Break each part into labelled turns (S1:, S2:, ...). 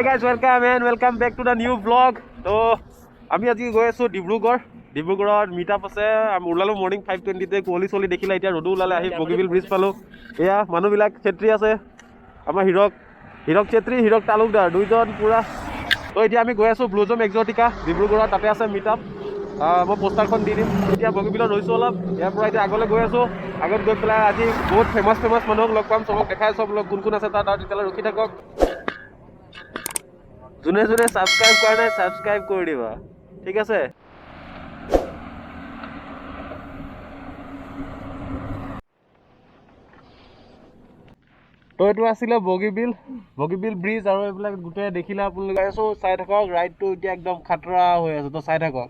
S1: Guys, welcome and welcome back to the new vlog. তো আমি আজি গৈ আছোঁ ডিব্ৰুগড়। ডিব্ৰুগড়ত মিট আপ আছে। আমি ওলালোঁ মৰ্ণিং 5:20তে। কুঁৱলী চলি দেখিলে, এতিয়া ৰ'দো ওলালে। আহি বগীবিল ব্ৰিজ পালোঁ। এয়া মানুহবিলাক, চেত্ৰী আছে, আমাৰ হীৰক, হীৰক চেত্ৰী, হীৰক তালুকদাৰ দুইজন পূৰা। তো এতিয়া আমি গৈ আছোঁ ব্লুজম এক্সটিকা, ডিব্ৰুগড়ত, তাতে আছে মিট আপ। মই পোষ্টাৰখন দি দিম। এতিয়া বগীবিলত ৰৈছোঁ অলপ। ইয়াৰ পৰা এতিয়া আগলৈ গৈ আছোঁ। আগত গৈ পেলাই আজি বহুত ফেমাছ ফেমাছ মানুহক লগ পাম। চবক দেখাই, চব লগ কোন কোন আছে তাত। আৰু তেতিয়ালৈ ৰখি থাকক। যোনে যোনে ছাবস্ক্ৰাইব কৰা নাই, ছাবস্ক্ৰাইব কৰি দিবা, ঠিক আছে? তো এইটো আছিলে বগীবিল, বগীবিল ব্ৰিজ আৰু এইবিলাক গোটেই দেখিলে আপোনালোকে। আছোঁ, চাই থাকক। ৰাইডটো এতিয়া একদম খাতৰা হৈ আছে, তো চাই থাকক।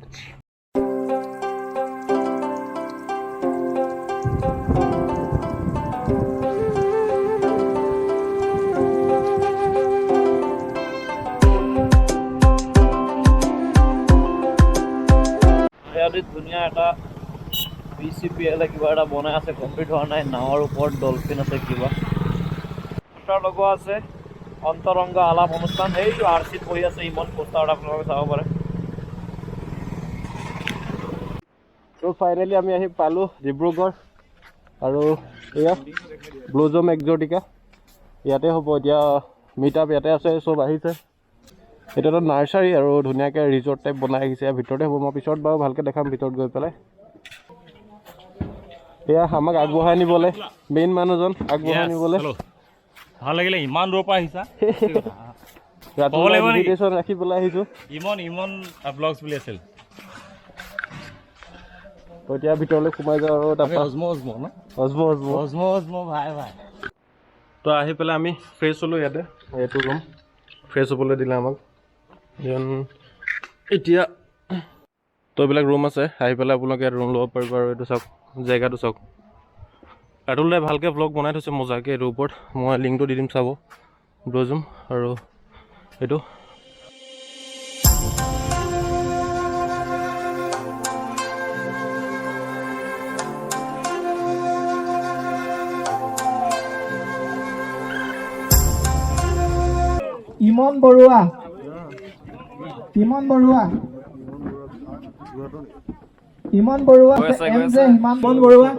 S2: ইয়াতে ধুনীয়া এটা বিচিপিএল কিবা এটা বনাই আছে, কমপ্লিট হোৱা নাই। নাৱৰ ওপৰত ডলফিন আছে, কিবা পোষ্টাৰ লগোৱা আছে, অন্তৰংগ আলাপ অনুষ্ঠান। সেইটো আৰ চিত বহি আছে ইমন, পোষ্টাৰত আপোনালোকে চাব পাৰে।
S1: তো ফাইনেলি আমি আহি পালোঁ ডিব্ৰুগড় আৰু এয়া ব্লুজম এক্সটিকা, ইয়াতে হ'ব এতিয়া মিট আপ। ইয়াতে আছে, চব আহিছে। এইটো এটা নাৰ্চাৰী আৰু ধুনীয়াকৈ ৰিজৰ্ট টাইপ বনাই আহিছে। ইয়াৰ ভিতৰতে হ'ব। মই পিছত বাৰু ভালকৈ দেখাম ভিতৰত গৈ পেলাই। এয়া আমাক আগবঢ়াই নিবলৈ মেইন মানুহজন আগবঢ়াই নিবলৈ।
S2: ভাল লাগিলে, ইমান দূৰৰ পৰা আহিছা।
S1: ৰাতিপুৱা
S2: লাগিব নেকি?
S1: ইনভিটেশ্যন ৰাখি পেলাই আহিছোঁ।
S2: ইমন, ইমন ব্লগছ বুলি আছিল।
S1: তো এতিয়া ভিতৰলৈ সোমাই যাওঁ আৰু তাৰপৰা
S2: অজম অজম ন।
S1: অজম অজম।
S2: অজম অজম, ভাই ভাই।
S1: তো আহি পেলাই আমি ফ্ৰেছ হ'লোঁ ইয়াতে। এইটো ৰুম, ফ্ৰেছ হ'বলৈ দিলে আমাক। Then এতিয়া তো এইবিলাক ৰুম আছে, আহি পেলাই আপোনালোকে ইয়াত ৰুম ল'ব পাৰিব। আৰু এইটো চাওক, জেগাটো চাওক। ৰাতুল দাই ভালকৈ ভ্লগ বনাই থৈছে মজাকৈ এইটোৰ ওপৰত। মই লিংকটো দি দিম, চাব। ব্লুজুম আৰু এইটো।
S3: ইমন বৰুৱা, ইমন বৰুৱা, ইমন বৰুৱা আছে। এম জে হিমান বৰুৱা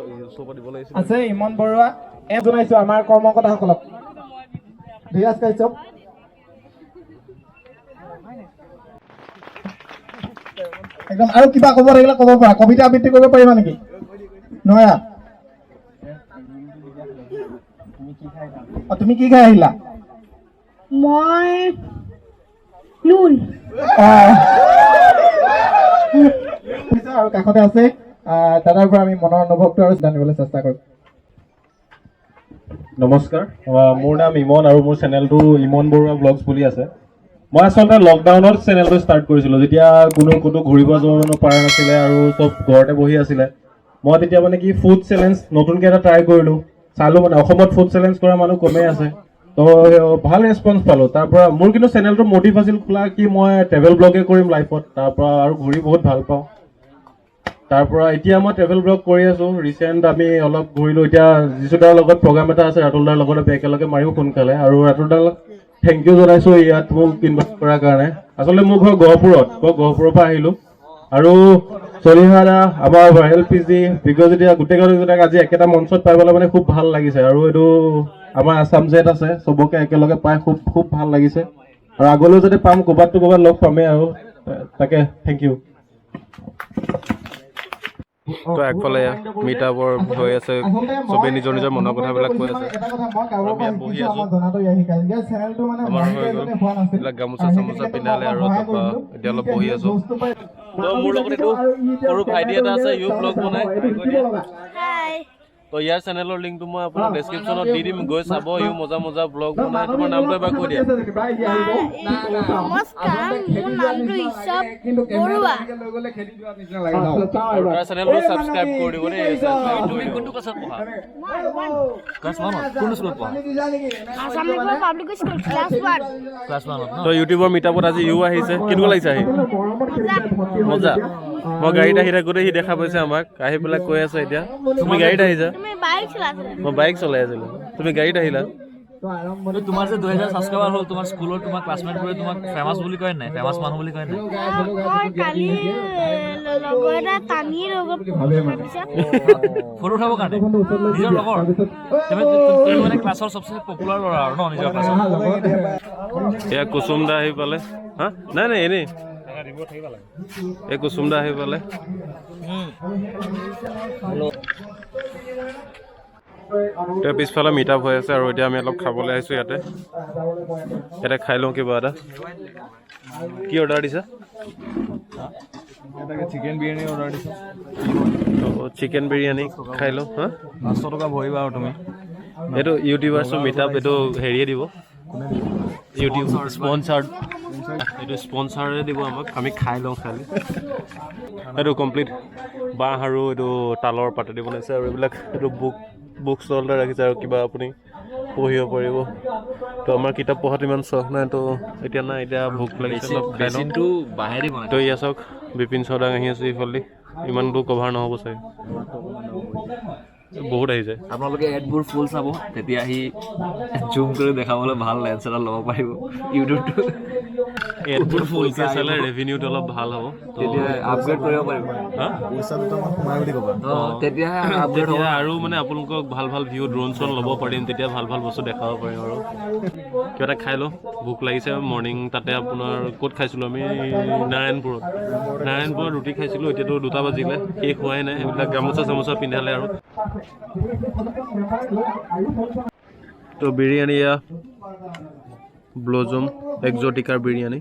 S3: আছে। ইমন বৰুৱা এম জনাইছো আমাৰ কৰ্মকৰ্তাসকলক। ধীৰাজ কাশ্যপ। একদম আৰু কিবা ক'ব থাকিলে ক'ব পাৰা। কবিতা আবৃত্তি কৰিব পাৰিবা নেকি? নোৱাৰা? অ, তুমি কি খাই আহিলা?
S4: মই নুন।
S3: অ। আৰু কাষতে আছে দাদাৰ পৰা আমি মনৰ অনুভৱটো আৰু জানিবলৈ চেষ্টা কৰিম।
S5: নমস্কাৰ, মোৰ নাম ইমন আৰু মোৰ চেনেলটো ইমন বৰুৱা ব্লগছ বুলি আছে। মই আচলতে লকডাউনত চেনেলটো ষ্টাৰ্ট কৰিছিলোঁ, যেতিয়া কোনো ক'তো ঘূৰিব যাব পৰা নাছিলে আৰু চব ঘৰতে বহি আছিলে। মই তেতিয়া মানে কি ফুড চেলেঞ্জ নতুনকৈ এটা ট্ৰাই কৰিলোঁ, চালোঁ। মানে অসমত ফুড চেলেঞ্জ কৰা মানুহ কমেই আছে, তো ভাল ৰেচপঞ্চ পালোঁ। তাৰ পৰা মোৰ কিন্তু চেনেলটোৰ মটিভ আছিল খোলা কি মই ট্ৰেভেল ব্লগে কৰিম লাইফত। তাৰ পৰা আৰু ঘূৰি বহুত ভাল পাওঁ। তাৰ পৰা এতিয়া মই ট্ৰেভেল ব্লগ কৰি আছোঁ। ৰিচেণ্ট আমি অলপ ঘূৰিলোঁ। এতিয়া যিচুদাৰ লগত প্ৰগ্ৰাম এটা আছে, ৰাতুল দাৰ লগত আমি একেলগে মাৰিম সোনকালে। আৰু ৰাতুল দাক thank U জনাইছোঁ ইয়াত মোক ইনভাইট কৰাৰ কাৰণে। আচলতে মোৰ ঘৰ গহপুৰত, মই গহপুৰৰ পৰা আহিলোঁ। আৰু চলিহা দা, আমাৰ ভাইৰেল পি জি, বিজ্ঞজ্যোতি, গোটেই কেইটাক আজি একেটা মঞ্চত পাই পেলাই মানে খুব ভাল লাগিছে। আৰু এইটো আমাৰ আছাম জেট আছে, চবকে একেলগে পাই খুব খুব ভাল লাগিছে। আৰু আগলৈও যদি পাম, ক'ৰবাততো ক'ৰবাত লগ পামেই। আৰু তাকে thank U.
S1: তো আগফালে মিট আপৰ হৈ আছে, চবেই নিজৰ নিজৰ মনৰ কথাবিলাক কৈ আছে।
S3: এটা কথা মই কাৰোবাৰ
S1: আমি
S3: পৰা
S1: ইয়াত বহি
S3: শিকিছো,
S1: আছো।
S3: আমাৰ জনাটো ইয়াত শিকাইছে। ইয়াৰ চেনেলটো মানে
S1: আমাৰ হৈ
S3: মনিটাইজ
S1: গ'ল।
S3: হোৱা নাছিল।
S1: এইবিলাক গামোচা
S3: আৰু
S1: চামোচা
S3: সেইটো
S1: পিন্ধালে
S3: মই
S1: আৰু
S3: সহায়
S1: তাৰপৰা
S3: কৰিছিলো।
S1: এতিয়া অলপ
S3: ই
S1: বহি আছো।
S3: বস্তু পাই
S1: তো মোৰ লগত এইটো
S3: আৰু ই এতিয়া
S1: সৰু ভাইটি এটা আছে, ইও ব্লগ বনাই।
S3: এইটো শিকিব লগা।
S4: হাই।
S1: তো ইয়াৰ চেনেলৰ লিংকটো মই আপোনাক ডেছক্ৰিপশ্যনত দি দিম, গৈ চাব। ইও মজা মজা ব্লগ বনাই। তোমাৰ নামটো এবাৰ কৈ দিয়া।
S4: নমস্কাৰ, মোৰ নামটো ঋষভ বৰুৱা।
S1: আৰু তাৰ চেনেলটো ছাবস্ক্ৰাইব কৰি দিব দেই, ছাবস্ক্ৰাইব কৰি দিব।
S2: কোনটো ক্লাছত পঢ়া?
S4: মই ওৱান।
S2: ক্লাছ ওৱানত? কোনটো স্কুলত পঢ়া?
S4: Assam public school, class 1।
S2: Class ওৱানত ন?
S1: তো ইউটিউবৰ মিটআপত আজি ইও আহিছে। কেনেকুৱা লাগিছে আহি? মজা। মই গাড়ীত আহি থাকোঁতে সি দেখা পাইছে আমাক, আহি পেলাই কৈ আছে। এতিয়া তুমি গাড়ীত আহিছা?
S4: তুমি বাইক চলাইছিলা।
S1: মই বাইক চলাই আছিলোঁ, তুমি গাড়ীত আহিলা।
S2: তোমাৰ যে 2000 ছাবস্ক্ৰাইবাৰ হ'ল, তোমাৰ স্কুলৰ তোমাৰ ক্লাছমেটবোৰে তোমাক ফেমাছ বুলি কয় নাই? ফেমাছ মানুহ বুলি কয় নাই?
S4: মই কালি লগৰ এটা টানি লগত তাৰপিছত
S2: ফটো উঠাবৰ কাৰণে নিজৰ লগৰ। তুমি মানে ক্লাছৰ চবচে পপুলাৰ ল'ৰা আৰু ন নিজৰ ক্লাছত?
S1: এয়া কুচুম দা আহি পালে। হা, নাই নাই, এনেই। এই কুচুম দা আহি পালে। এতিয়া পিছফালে মিট আপ হৈ আছে আৰু এতিয়া আমি অলপ খাবলৈ আহিছোঁ ইয়াতে। ইয়াতে খাই লওঁ কিবা এটা। কি অৰ্ডাৰ দিছা?
S5: চিকেন বিৰিয়ানী অৰ্ডাৰ দিছোঁ।
S1: চিকেন বিৰিয়ানী খাই লওঁ। হা।
S5: 500 টকা ভৰিবা আৰু তুমি।
S1: এইটো ইউটিউবাৰ্ছৰ মিট আপ, এইটো হেৰিয়ে দিব, ইউটিউব স্পনচাৰ্ড, এইটো স্পনচাৰে দিব আমাক। আমি খাই লওঁ খালি। এইটো কমপ্লিট বাঁহ আৰু এইটো তালৰ পাতেদি বনাইছে আৰু এইবিলাক এইটো বুক ষ্টল এটা ৰাখিছে আৰু কিবা আপুনি পঢ়িব পাৰিব। তো আমাৰ কিতাপ পঢ়াত ইমান চখ নাই, তো এতিয়া নাই, এতিয়া ভোক লাগিছে, অলপ খাই লওঁ।
S2: বেচিনটো বাঁহেদি বনাইছে।
S1: তো ইয়াত চাওক, বিপিন চৌদাং আহি আছে ইফালেদি। ইমানটো কভাৰ নহ'ব চাগে, বহুত আহি যায়।
S2: আপোনালোকে এডবোৰ ফুল চাব, তেতিয়া সি জুম কৰি দেখাবলৈ ভাল লেন্স এটা ল'ব পাৰিব ইউটিউবটো।
S1: এডবোৰ ফুলকৈ চালে ৰেভিনিউটো অলপ ভাল হ'ব তো।
S2: তেতিয়া আপগ্ৰেড কৰিব পাৰিব।
S1: হা।
S2: অঁ, তেতিয়াহে আপগ্ৰেড হ'ব।
S1: তেতিয়া আৰু মানে আপোনালোকক ভাল ভাল ভিউ, ড্ৰোন চোন ল'ব পাৰিম, তেতিয়া ভাল ভাল বস্তু দেখাব পাৰিম। আৰু কিবা এটা খাই লওঁ, ভোক লাগিছে। মৰ্ণিং তাতে আপোনাৰ ক'ত খাইছিলোঁ আমি? নাৰায়ণপুৰত। নাৰায়ণপুৰত ৰুটি খাইছিলোঁ। এতিয়াতো 2টা বাজিলে, শেষ হোৱাই নাই। সেইবিলাক গামোচা চামোচা পিন্ধালে আৰু তো বিৰিয়ানী, এয়া ব্লজম একজটিকাৰ বিৰিয়ানী।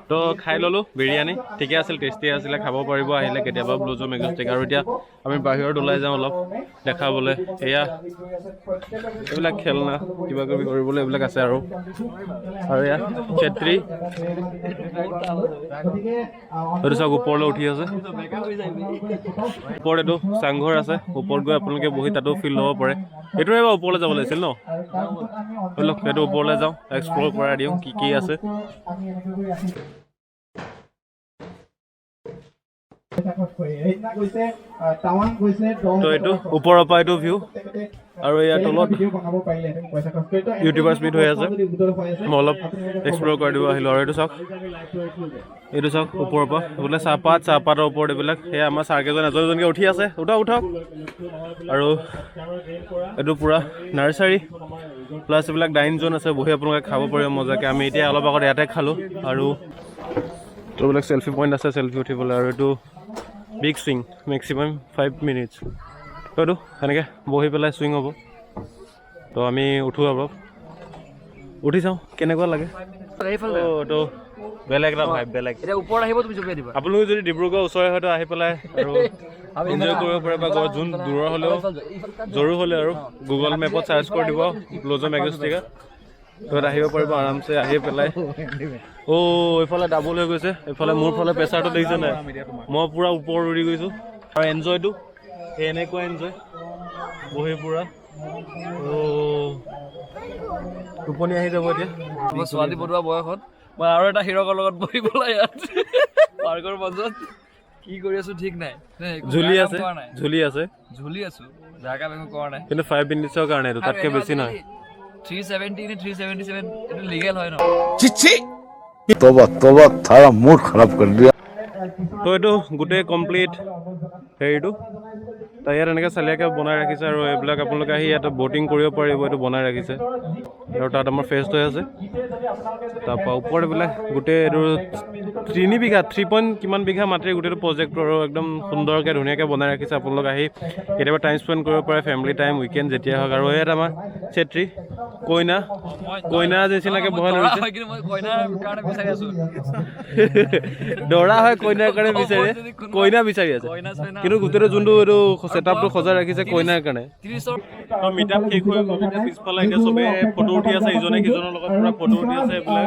S1: তো খাই ল'লোঁ বিৰিয়ানী, ঠিকে আছিল, টেষ্টি আছিলে। খাব পাৰিব আহিলে কেতিয়াবা ব্লজম একজটিক। আৰু এতিয়া আমি বাহিৰত ওলাই যাওঁ অলপ দেখাবলৈ। এয়া এইবিলাক খেলনা, কিবা কিবি কৰিবলৈ এইবিলাক আছে। আৰু আৰু এয়া চেত্ৰী, এইটো চাওক, ওপৰলৈ উঠি আছে। ওপৰত এইটো চাংঘৰ আছে, ওপৰত গৈ আপোনালোকে বহি তাতো ফিল ল'ব পাৰে। এইটোৰে এবাৰ ওপৰলৈ যাব লাগিছিল ন? ব'লক, এইটো ওপৰলৈ যাওঁ, এক্সপ্ল'ৰ কৰাই দিওঁ কি কি আছে। তো এইটো ওপৰৰ পৰা এইটো ভিউ আৰু ইয়াৰ তলত ইউটিউবাৰ্ছ মিট হৈ আছে। মই অলপ এক্সপ্ল'ৰ কৰি দিব আহিলোঁ। আৰু এইটো চাওক, এইটো চাওক ওপৰৰ পৰা বোলে চাহপাত, চাহপাতৰ ওপৰত এইবিলাক। সেয়া আমাৰ ছাৰকেইজন এজন এজনকৈ উঠি আছে, উঠক উঠক। আৰু এইটো পূৰা নাৰ্চাৰী প্লাছ এইবিলাক ডাইনিং জ'ন আছে, বহি আপোনালোকে খাব পাৰিব মজাকৈ। আমি এতিয়া অলপ আগত ইয়াতে খালোঁ। আৰু তো এইবিলাক চেলফি পইণ্ট আছে, চেলফি উঠিবলৈ। আৰু এইটো big swing, maximum 5 minutes। তো এইটো সেনেকৈ বহি পেলাই চুইং হ'ব। তো আমি উঠোঁ, অলপ উঠি চাওঁ কেনেকুৱা লাগে।
S2: এইফালে।
S1: অ' তো বেলেগ এটা ভাইব, বেলেগ।
S2: এতিয়া ওপৰত আহিব, তুমি জঁপিয়াই দিবা।
S1: আপোনালোকে যদি ডিব্ৰুগড় ওচৰে হয়তো আহি পেলাই আৰু এনজয় কৰিব পাৰে বা ঘৰত যোন দূৰৰ হ'লেও জৰুৰ হ'লে আৰু গুগল মেপত চাৰ্চ কৰি দিব ব্লজম এগষ্টিকা, তত আহিব পাৰিব আৰামছে আহি পেলাই। অ' এইফালে ডাবল হৈ গৈছে। এইফালে মোৰ ফালে প্ৰেছাৰটো দেখিছে নাই? মই পূৰা ওপৰত উৰি গৈছোঁ। আৰু এনজয়টো এনেকুৱা এনজয়, বহি পূৰা। অ' টোপনি আহি যাব এতিয়া।
S2: মই ছোৱালী বনোৱা বয়সত মই আৰু এটা হিৰকৰ লগত বহি পেলাই ইয়াত পাৰ্কৰ মাজত কি কৰি আছো ঠিক নাই নে, একো
S1: ঝুলি
S2: বেয়া কাম
S1: আছে।
S2: কৰা নাই।
S1: ঝুলি আছে।
S2: ঝুলি আছো, বেয়া কাম একো কৰা নাই।
S1: কিন্তু 5 মিনিটছৰ কাৰণে এইটো, তাতকৈ বেছি নহয়।
S2: 370 নে 377, এইটো লিগেল হয় ন?
S6: तोबा तोबा, थारा मूड खराब कर दिया।
S1: তো এইটো গোটেই কমপ্লিট হেৰিটো তো ইয়াত এনেকৈ চালিয়াকৈ বনাই ৰাখিছে। আৰু এইবিলাক আপোনালোকে আহি ইয়াতে ব'টিং কৰিব পাৰিব, এইটো বনাই ৰাখিছে। আৰু তাত আমাৰ ফেষ্ট হৈ আছে। তাৰপৰা ওপৰত এইবিলাক গোটেই এইটো 3 বিঘা, থ্ৰী পইণ্ট কিমান বিঘা মাটিৰ গোটেইটো প্ৰজেক্টটো আৰু একদম সুন্দৰকৈ ধুনীয়াকৈ বনাই ৰাখিছে। আপোনালোক আহি কেতিয়াবা টাইম স্পেণ্ড কৰিব পাৰে, ফেমিলি টাইম, উইকেণ্ড যেতিয়া হওক। আৰু ইয়াত আমাৰ চেত্ৰী কইনা কইনা নিচিনাকৈ বহাই
S2: দৰা
S1: লৈছে।
S2: হয়, কিন্তু মই কইনাৰ কাৰণে বিচাৰি আছো।
S1: দৰা হয়, কইনাৰ কাৰণে বিচাৰে, কইনা বিচাৰি আছে।
S2: কইনা চইনা।
S1: কিন্তু গোটেইটো যোনটো এইটো ছেটআপটো সজাই ৰাখিছে কইনাৰ কাৰণে।
S2: 30ৰ।
S1: তো মিটআপ শেষ হৈ গ'ল। এতিয়া পিছফালে এতিয়া চবে ফটো উঠি আছে, ইজনে সিজনৰ লগত পুৰা ফটো উঠি আছে এইবিলাক।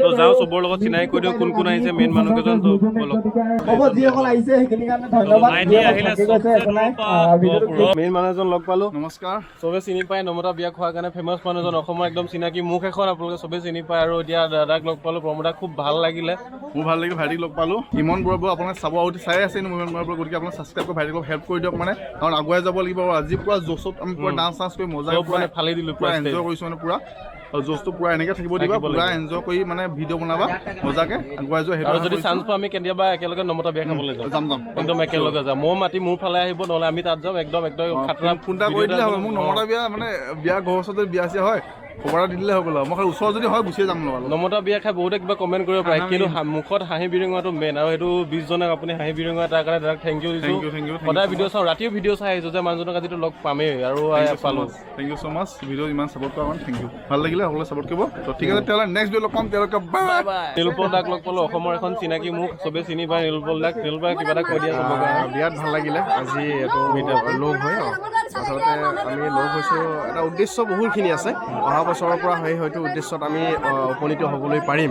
S1: তো যাওঁ, চবৰ লগত চিনাকি কৰি দিওঁ কোন কোন আহিছে, মেইন মানুহকেইজন। তো ব'লক।
S3: হ'ব, যিসকল আহিছে সেইখিনিৰ কাৰণে ধন্যবাদ।
S1: ভাইটি আহিলে।
S3: থাকি গৈছে, একো নাই। ভিডিঅ'টো
S1: মেইন মানুহ এজন লগ পালো।
S7: নমস্কাৰ।
S1: চবে চিনি পায়, নমতা বিয়া খোৱাৰ কাৰণে ফেমাছ মানুহজন, অসমৰ একদম চিনাকি মুখ এখন, আপোনালোকে চবে চিনি পায়। আৰু এতিয়া দাদাক লগ পালো, প্ৰমোদাক, খুব ভাল লাগিলে।
S7: মোৰ ভাল লাগিল, ভাইটিক লগ পালোঁ। ইমন বৰুৱা আপোনাক চাব আৰু চাই আছে ইমন বৰুৱা, গতিকে আপোনাক ছাবস্ক্ৰাইব কৰি ভাইটিক অলপ হেল্প কৰি দিয়ক মানে। কাৰণ আগুৱাই যাব লাগিব। আৰু আজি পুৰা জোচত আমি পুৰা ডান্স চান্স কৰি মজা
S1: চব মানে ফালি দিলো
S7: পুৰা
S1: পুৰা
S7: এনজয়
S1: stage।
S7: কৰিছোঁ মানে পুৰা। আৰু জোচটো পুৰা এনেকে থাকিব দিবা,
S1: থাকিব
S7: পুৰা
S1: লাগিব।
S7: এনজয় কৰি মানে ভিডিঅ' বনাবা মজাকে, আগুৱাই যোৱা, সেইটো
S1: আৰু
S7: আশা
S1: যদি
S7: কৰিছোঁ।
S1: চান্স পাওঁ, আমি কেতিয়াবা একেলগে নমতা বিয়া খাবলৈ যাম।
S7: যাম, যাম।
S1: একদম একেলগে যাম। ময়ো মাতি মোৰ ফালে আহিব, নহ'লে আমি তাত যাম একদম একদম খাতৰা।
S7: ফোন এটা কৰি দিলে হ'ব মোক। নমতা বিয়া মানে বিয়া ঘৰৰ ওচৰত যদি বিয়া চিয়া হয়, খবৰ এটা দি দিলে হৈ গ'ল আৰু। মই খালি ওচৰত যদি হয় গুচিয়ে যাম লগা লগ।
S1: নমতা বিয়া খাই বহুতে কিবা কমেণ্ট কৰিব পাৰে, কিন্তু মুখত হাঁহি বিৰিঙোৱাটো মেইন। আৰু সেইটো 20জনক আপুনি হাঁহি বিৰিঙোৱা, তাৰ কাৰণে দাদাক thank U দিছোঁ।
S7: Thank you, thank you, thank you.
S1: সদায় ভিডিঅ' চাওঁ, ৰাতিও ভিডিঅ' চাই আহিছোঁ যে মানুহজনক আজিতো লগ পামেই আৰু পালোঁ।
S7: Thank you so much, video ইমান ছাপৰ্ট কৰাৰ কাৰণে thank U. ভাল লাগিলে, সকলোৱে ছাপৰ্ট কৰিব। তো ঠিক আছে তেতিয়াহ'লে, নেক্সট ভিডিঅ' লগ পাম তেওঁলোকে। Bye bye.
S1: নীলোৎপল দাক লগ পালোঁ, অসমৰ এখন চিনাকি মুখ, চবেই চিনি পায় নীলোৎপল দাক। নীলোৎপল, কিবা এটা কৈ দিয়া চবকে।
S8: বিৰাট ভাল লাগিলে আজি এইটো লগ হৈ। আচলতে আমি লগ হৈছোঁ, এটা উদ্দেশ্য বহুতখিনি আছে। অহা বছৰৰ পৰা সেই হয়তো উদ্দেশ্যত আমি উপনীত হ'বলৈ পাৰিম।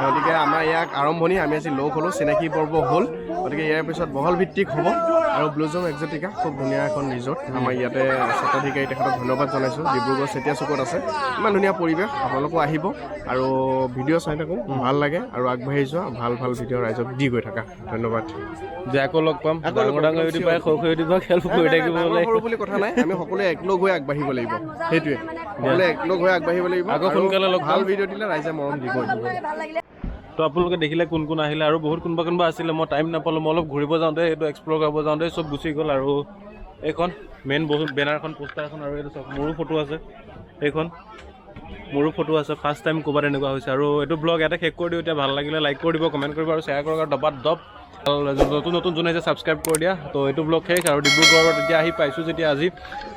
S8: গতিকে আমাৰ ইয়াক আৰম্ভণি, আমি আজি লগ হ'লোঁ, চিনাকি পৰ্ব হ'ল। গতিকে ইয়াৰ পিছত বহল ভিত্তিক হ'ব। আৰু ব্লুজম এক্সটিকা খুব ধুনীয়া এখন ৰিজৰ্ট আমাৰ ইয়াতে, স্বত্বাধিকাৰী তেখেতক ধন্যবাদ জনাইছোঁ। ডিব্ৰুগড় চেতিয়া চুকত আছে, ইমান ধুনীয়া পৰিৱেশ। আপোনালোকো আহিব আৰু ভিডিঅ' চাই থাকোঁ, ভাল লাগে। আৰু আগবাঢ়ি যোৱা, ভাল ভাল ভিডিঅ' ৰাইজক দি গৈ থাকা। ধন্যবাদ।
S1: যে আকৌ লগ পাম।
S8: আকৌ লগ
S1: ডাঙৰ
S8: পাম,
S1: ডাঙৰ ইউটিউবাৰ, সৰু সৰু ইউটিউবাৰ হেল্প কৰি থাকিব।
S8: ডাঙৰ সৰু বুলি কথা নাই, আমি সকলোৱে একলগ হৈ আগবাঢ়িব লাগিব। সেইটোৱে, সকলোৱে একলগ হৈ আগবাঢ়িব লাগিব।
S1: আকৌ
S8: আৰু
S1: সোনকালে লগ
S8: ভাল
S1: পাম।
S8: ভিডিঅ' দিলে ৰাইজে মৰম দিবই।
S1: তো আপোনালোকে দেখিলে কোন কোন আহিলে। আৰু বহুত কোনোবা কোনোবা আছিলে, মই টাইম নাপালোঁ। মই অলপ ঘূৰিব যাওঁতে, এইটো এক্সপ্ল'ৰ কৰিব যাওঁতে চব গুচি গ'ল। আৰু এইখন মেইন বহুত বেনাৰখন, পোষ্টাৰখন। আৰু এইটো চাওক, মোৰো ফটো আছে, এইখন মোৰো ফটো আছে। ফাৰ্ষ্ট টাইম ক'ৰবাত এনেকুৱা হৈছে। আৰু এইটো ব্লগ ইয়াতে শেষ কৰি দিওঁ এতিয়া। ভাল লাগিলে লাইক কৰি দিব, কমেণ্ট কৰিব আৰু শ্বেয়াৰ কৰক। আৰু দবাত দব নতুন নতুন যোন আহিছে, ছাবস্ক্ৰাইব কৰি দিয়া। তো এইটো ব্লগ শেষ। আৰু ডিব্ৰুগড়ত এতিয়া আহি পাইছোঁ যেতিয়া আজি,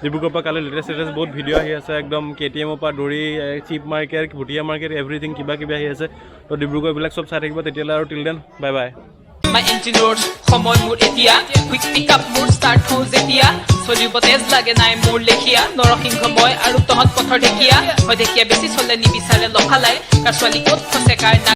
S1: ডিব্ৰুগড়ৰ পৰা কালি লেটেষ্ট লেটেষ্ট বহুত ভিডিঅ' আহি আছে। একদম কেটিএমৰ পৰা ধৰি চিপ মাৰ্কেট, ভুটীয়া মাৰ্কেট, এভৰিথিং কিবা কিবি আহি আছে। তো ডিব্ৰুগড় এইবিলাক চব চাই থাকিব তেতিয়াহ'লে। আৰু টিল then bye bye.
S9: My ইঞ্জিনৰ সময় মোৰ এতিয়া, কুইক পিক আপ মোৰ ষ্টাৰ্ট হওঁ যেতিয়া। চলিব তেজ লাগে নাই মোৰ লেখীয়া, নৰসিংহ মই আৰু তহঁত পথৰ ঢেকীয়া হয়। ঢেকীয়া বেছি চলে নিবিচাৰে লফালাই, কাৰ ছোৱালী ক'ত ফচে কাৰ না